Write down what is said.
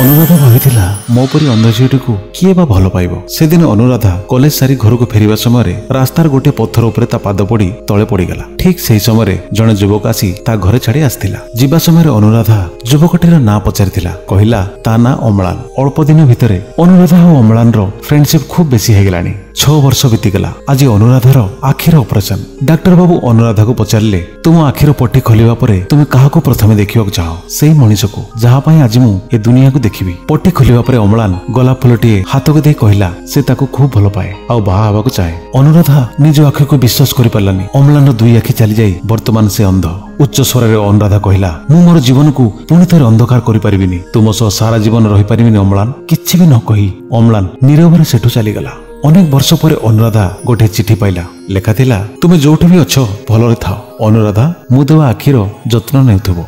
ଅନୁରାଧା ଭାବିଥିଲା, ମୋ ପରି ଅନ୍ଧ ଝିଅଟିକୁ କିଏ ବା ଭଲ ପାଇବ? ସେଦିନ ଅନୁରାଧା କଲେଜ ସାରି ଘରକୁ ଫେରିବା ସମୟରେ ରାସ୍ତାର ଗୋଟିଏ ପଥର ଉପରେ ତା ପାଦ ପଡି ତଳେ ପଡିଗଲା। ଠିକ ସେହି ସମୟରେ ଜଣେ ଯୁବକ ଆସି ତା ଘରେ ଛାଡି ଆସିଥିଲା। ଯିବା ସମୟରେ ଅନୁରାଧା ଯୁବକଟିର ନାଁ ପଚାରିଥିଲା। କହିଲା ତା ନାଁ ଅମ୍ଳାନ। ଅଳ୍ପ ଦିନ ଭିତରେ ଅନୁରାଧା ଆଉ ଅମ୍ଳାନର ଫ୍ରେଣ୍ଡସିପ ଖୁବ ବେଶୀ ହେଇଗଲାଣି। 6 ବର୍ଷ ବିତିଗଲା। ଆଜି ଅନୁରାଧାର ଆଖିର ଅପରେସନ। ଡାକ୍ତର ବାବୁ ଅନୁରାଧାକୁ ପଚାରିଲେ, ତୁମ ଆଖିର ପଟି ଖୋଲିବା ପରେ ତୁମେ କାହାକୁ ପ୍ରଥମେ ଦେଖିବାକୁ ଚାହଁ? ସେଇ ମଣିଷକୁ ଯାହା ପାଇଁ ଆଜି ମୁଁ ଏ ଦୁନିଆକୁ ଦେଖିବି। ପଟି ଖୋଲିବା ପରେ ଅମ୍ଳାନ ଗୋଲାପ ଫୁଲଟିଏ ହାତକୁ ଦେଇ କହିଲା ସେ ତାକୁ ଖୁବ ଭଲ ପାଏ ଆଉ ବାହା ହେବାକୁ ଚାହେଁ। ଅନୁରାଧା ନିଜ ଆଖିକୁ ବିଶ୍ୱାସ କରିପାରିଲାନି। ଅମ୍ଳାନର ଦୁଇ ଆଖି ଚାଲିଯାଇ ବର୍ତ୍ତମାନ ସେ ଅନ୍ଧ। ଉଚ୍ଚ ସ୍ୱରରେ ଅନୁରାଧା କହିଲା, ମୁଁ ମୋର ଜୀବନକୁ ପୁଣି ଥରେ ଅନ୍ଧକାର କରିପାରିବିନି। ତୁମ ସହ ସାରା ଜୀବନ ରହିପାରିବିନି ଅମ୍ଳାନ। କିଛି ବି ନ କହି ଅମ୍ଳାନ ନୀରବରେ ସେଠୁ ଚାଲିଗଲା। ଅନେକ ବର୍ଷ ପରେ ଅନୁରାଧା ଗୋଟିଏ ଚିଠି ପାଇଲା। ଲେଖା ଥିଲା, ତୁମେ ଯୋଉଠି ବି ଅଛ ଭଲରେ ଥାଅ ଅନୁରାଧା, ମୁଁ ଦେବା ଆଖିର ଯତ୍ନ ନେଉଥିବ।